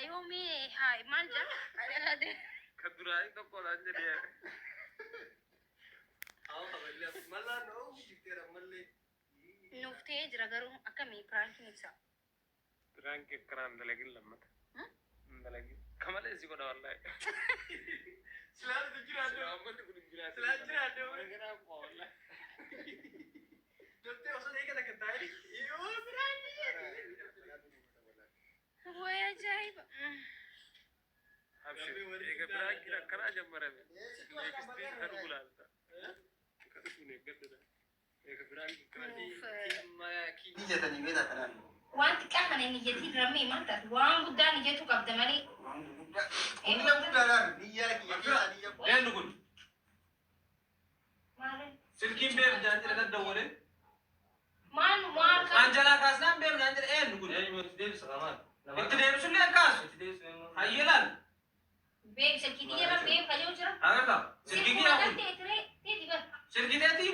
Yoomii haa maal jedha? Kan duraa tokko naan jedhee. Nuuf ta'ee jira garuu akkamii piraankiin ibsa. Piraanki akkanaa hin dalagin lammata. Hin dalagin. Kamalee si godha wallaahi. Silaan jiraadde. Silaa uummanni kun hin jiraatu. Silaa jiraadde. Gara koo wallaahi. Jettee osoo eegala kan taa'e. Yoo piraanki. Way ajaa'iba. Abshir. Eega piraankiin akkanaa jammarame. Neekstii kan dhufu laalta. Kan dhufu eeggadhu. Eega piraankiin akkanaa. Nuuf Niyyatanii beektaa kanaan. waan xiqqaa kana hin iyyatiin rammee maal taate waan guddaan iyyatu qabda malee. Waan guddaa. Humna guddaadhaan niyyaa kiyya keessaa niyya. Eenyu kun? Maal Silkiin beef jaan jedhe daddawwalee. maal maal kan Anjalaa kaasnaan beef naan jedhe eenyu kun? Itti deebisullee kaasu. Hayyee laal. Beek silkii xiyya irra beek fayyoo jira. Agarta. Silkii Silkuma kiyyaa kun. gartee tiree teeti bar. Silkii teetii?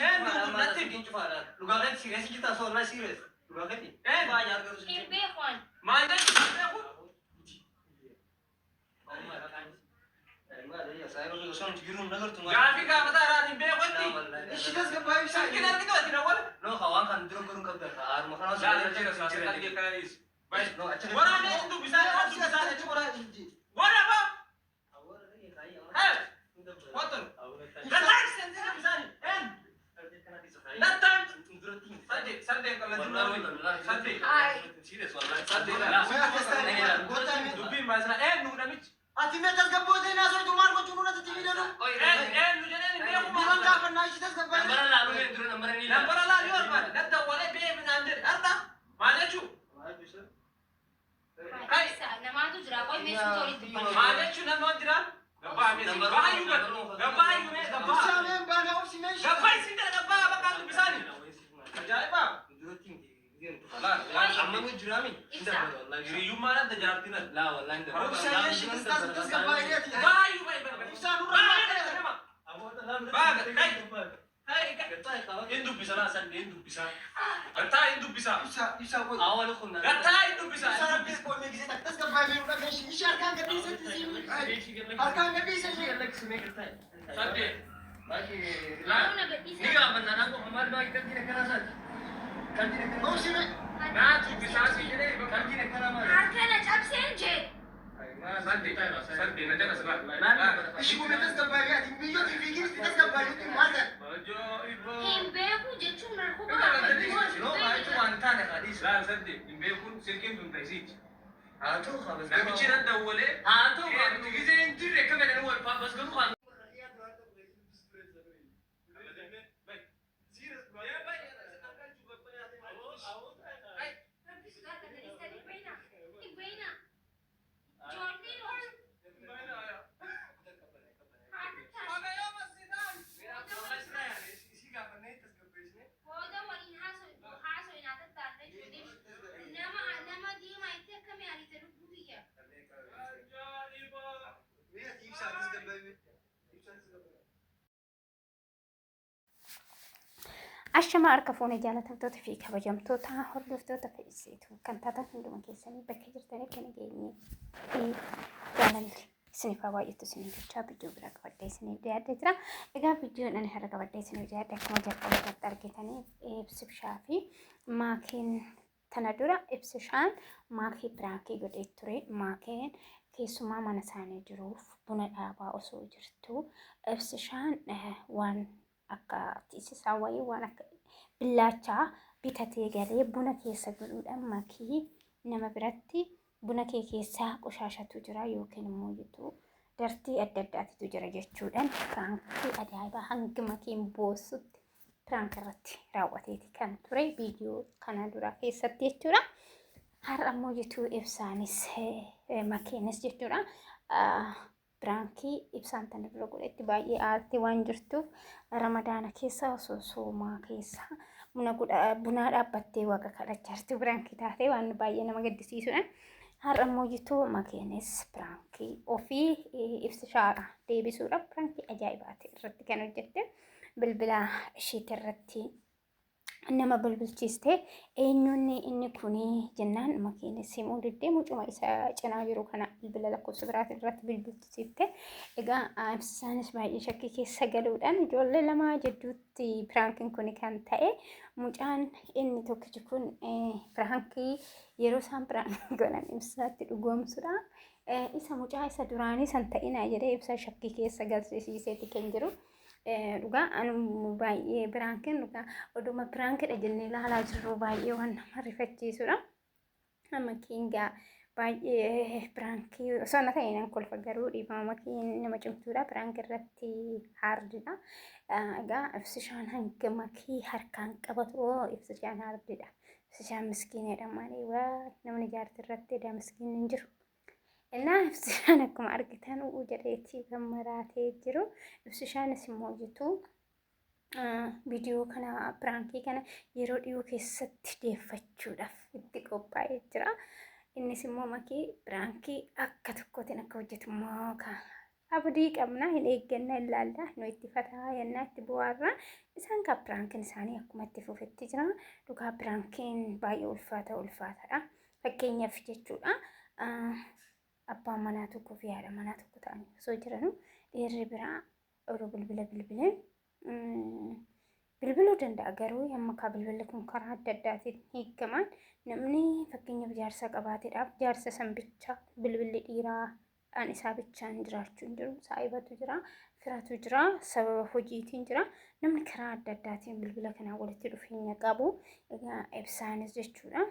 Eenyu kun natti? Eenyu? Hin beeku ani. Maal jechuun beeku? Gaafii gaafataa irraatiin beekutti. Ishi tasgabbaa ibsaa. Silkiin argitu ati dawwala. Waraabee hin dubbisaa hin dubbisaa jechuudha. Waraabaa! Hey! Watton! Relax and dubbisaa en! That time! Sadde, sadde qalladii sadde. Sadde. Dubbiin baasina eenyu namichi? Ati mee tasgabbootee naasoo maal gochuun nuna sitti miidhanu? Eenyu jedheen hin beeku Biroon maal gaafannaa ishi tasgabbaa'e. Nambara laal yoo barbaade nadda walee bee minaan jedhe har'a maal jechuu? Kai. Namaatu jira qoy meeshaa walitti dubbatu. Maal jechuun nama jira? Gabbaa mee gabbaa hayyuu gad gabbaa hayyuu mee gabbaa. Ibsaa mee baanaa obsi mee ishee. Gabbaa isin jedha gabbaa bakka dubbisaani. Ajaa'iba! Hiriyyummaan adda jaartiin adda. Obsaa mee ishee tasgabbaa'ee ati. Baay'uu baay'ee. Ibsaa nurra maal ta'e? Baaga kai. Kai hin dubbisa laa san hin dubbisa. Gattaa hin dubbisa. Ibsaa ibsaa qoy. Gattaa hin dubbisa. Ibsaa rabbi qoy mee gisee takka tasgabbaa'ee mee nurra ishee ishee harkaan gadhiisetti si. Harkaan gadhiise ishee. Sadde. Nama gadhiisa. Obsi mee. Naa dubbisaa si jedhee bakka. Harka na cabseen jee. Sadde. Sadde na jala silaa. Ishi kun tasgabbaa'ee ati biyyooti fiigisti tasgabbaa'ee maal ta'e? Ajaa'iba! Hin beeku jechuun rakkoo Laal sadde hin beekuun silkiin tun ta'isiiti. Namichi nan dawwalee. Rabbi sodaata gadhiisa hin beekna. Hin beekna. Ijoolleen hojii. Booda waliin haasoo nyaata taatee ijoolleen nama nama diimaa itti akkamii ariite lubbuu biyya. Ajaa'iba! Mee ati ibsaa tasgabbaa'ee. Ibsaa tasgabbaa'ee. Ashama harka fuune jaalatamtoota fi kabajamtoota hordoftoota fedhisiitu kan taatan hunduma keessanii bakka jirtanitti nageenyi fi jaalalli isiniif haa baay'atu isiniin jechaa viidiyoo biraa qabadhee isiniif dhiyaadhee jira. Egaa viidiyoon ani har'a qabadhee isiniif dhiyaadhe akkuma jalqaba irratti argitanii ibsishaa fi maakiin tana dura ibsishaan maakii piraankii godhee ture. Maakiin keessumaa mana isaanii jiruuf buna dhaabaa osoo jirtu ibsishaan waan akka tiisisaa wayii waan akka billaachaa bitatee galee buna keessa godhuudhaan makii nama biratti buna kee keessaa qoshaashatu jira yookiin immoo jitu dartii adda addaatitu jira jechuudhaan piraankii ajaa'ibaa hanga makiin boossutti piraank irratti raawwateeti kan ture viidiyoo kana dura keessatti jechuudha. Har'a immoo jitu ibsaanis makiinis jechuudha. Piraankii ibsaan tana dura godhetti baay'ee aartii waan jirtuuf ramadaana keessa osoo soomaa keessa buna bunaa dhaabbattee waaqa kadhachaa jirti piraankii taatee waan baay'ee nama gaddisiisudha. Har'a immoo jitu makeenis piraankii ofii ibsishaadha deebisuudhaaf piraankii ajaa'ibaati irratti kan hojjette bilbila ishiitii irratti Nama bilbilchiiste eenyuun inni kuni jennaan makiin simuu diddee mucuma isa cinaa jiru kana bilbila lakkoofsa biraatiin irratti bilbilchisiifte. Egaa ibsaanis baay'ee shakkii keessa galuudhaan ijoollee lama jidduutti piraankiin kun kan ta'e mucaan inni tokkichi kun piraankii yeroo isaan piraankii godhan ibsaatti dhugoomsudha. Isa mucaa isa duraanii san ta'inaa jedhee ibsaa shakkii keessa galchisiiseeti kan jiru. Dhugaa anu baay'ee piraankiin dhugaa oduma piraankidha jennee ilaalaa jirru baay'ee waan nama rifachiisudha. Amma kiingaa baay'ee piraankii osoo na ta'e nan kolfa garuu dhiifama makiin nama cimtuudha piraankii irratti haardidha. Egaa ibsishaan hanga makii harkaan qabatu oo ibsishaan haardidha. Ibsishaan miskiinidha malee waa namni jaartii irratti edaa miskiin hin jiru. Innaa ibsishaan akkuma argitan uu jedheetii kan maraatee jiru. Ibsishaanis immoo jitu viidiyoo kana piraankii kana yeroo dhiyoo keessatti deeffachuudhaaf itti qophaa'ee jira. Innis immoo makii piraankii akka tokkootiin akka hojjetu immoo abdii qabna hin eegganna hin laalla nu itti fataa yennaa itti bu'aarra isaan kaa piraankiin isaanii akkuma itti fufetti jira. Dhugaa piraankiin baay'ee ulfaata ulfaataadha. Fakkeenyaaf jechuudha. Abbaan manaa tokkoo fi haadha manaa tokko ta'anii osoo jiranuu dhiirri biraa odoo bilbila bilbilee bilbiluu danda'a garuu amma kaa bilbilli kun karaa adda addaatiin hiikamaan namni fakkeenyaaf jaarsa qabaateedhaaf jaarsa san bicha bilbilli dhiiraa dhaan isaa bichaan jiraachuu hin jiru saayibatu jira firatu jira sababa hojiitiin jira namni karaa adda addaatiin bilbila kanaan walitti dhufeenya qabu egaa ibsaanis jechuudha.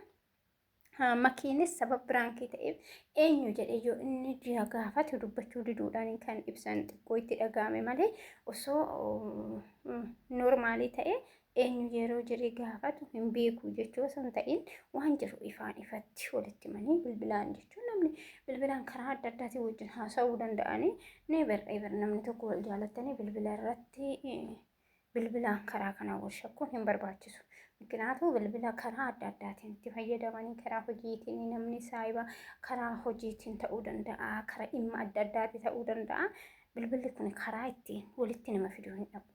Makiinis sababa piraankii ta'eef eenyu jedhee yoo inni ji'a gaafate dubbachuu diduudhaan kan ibsan xiqqoo itti dhaga'ame malee osoo noormaalii ta'e eenyu yeroo jedhee gaafatu hin beeku jechuu osoo hin ta'in waan jiru ifaan ifatti walitti himanii bilbilaan jechuun namni bilbilaan karaa adda addaatiin wajjin haasa'uu danda'anii never ever namni tokko wal jaalattanii bilbila irratti bilbilaan karaa kanaan wal shakkuun hin barbaachisu. Mikinaatu bilbila karaa adda addaatiin itti fayyadamanii karaa hojiitiin namni saayiba karaa hojiitiin ta'uu danda'a, karaa dhimma adda addaatiin ta'uu danda'a. Bilbilli kun karaa ittiin walitti nama fiduu hin dhabu.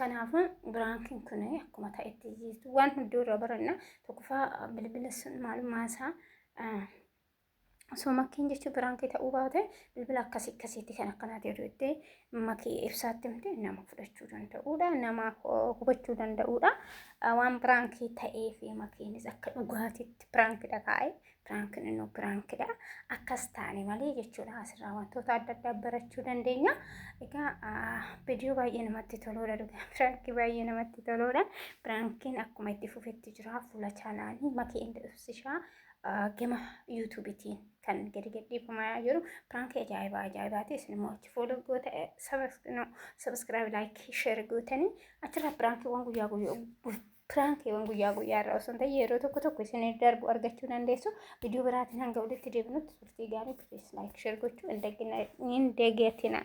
Kanaafuu biraankiin kun akkuma ta'etti jirtu waan hedduu irraa baranna. Tokkoffaa bilbila sun maalummaa isaa osoo makkiin jechuun biraankii ta'uu baate bilbila akkasii akkasiitti kan akkanaati yoo jettee makii ibsaatti himte nama fudhachuu danda'uudha nama hubachuu danda'uudha waan biraankii ta'ee fi makiinis akka dhugaatitti biraankidha kaa'e biraankiin innuu biraankidha akkas taane malee jechuudha asirraa wantoota adda addaa barachuu dandeenya egaa viidiyoo baay'ee namatti toluudha dhugaa biraankii baay'ee namatti toluudha biraankiin akkuma itti fufetti jira fuula chaanaalii makii inda ibsishaa gama yuutuubitiin kan gadi gadhiifamaa jiru piraankii ajaa'ibaa ajaa'ibaati isin immoo achi fooloo goota sabiskiraayib laayikii sheer gootanii achirraa piraankiiwwan guyyaa guyyaa piraankiiwwan guyyaa guyyaa irraa osoo hin ta'in yeroo tokko tokko isin darbu argachuu dandeessu viidiyoo biraatiin hanga walitti deebinutti turtii gaarii please like share gochuu hin dagatina.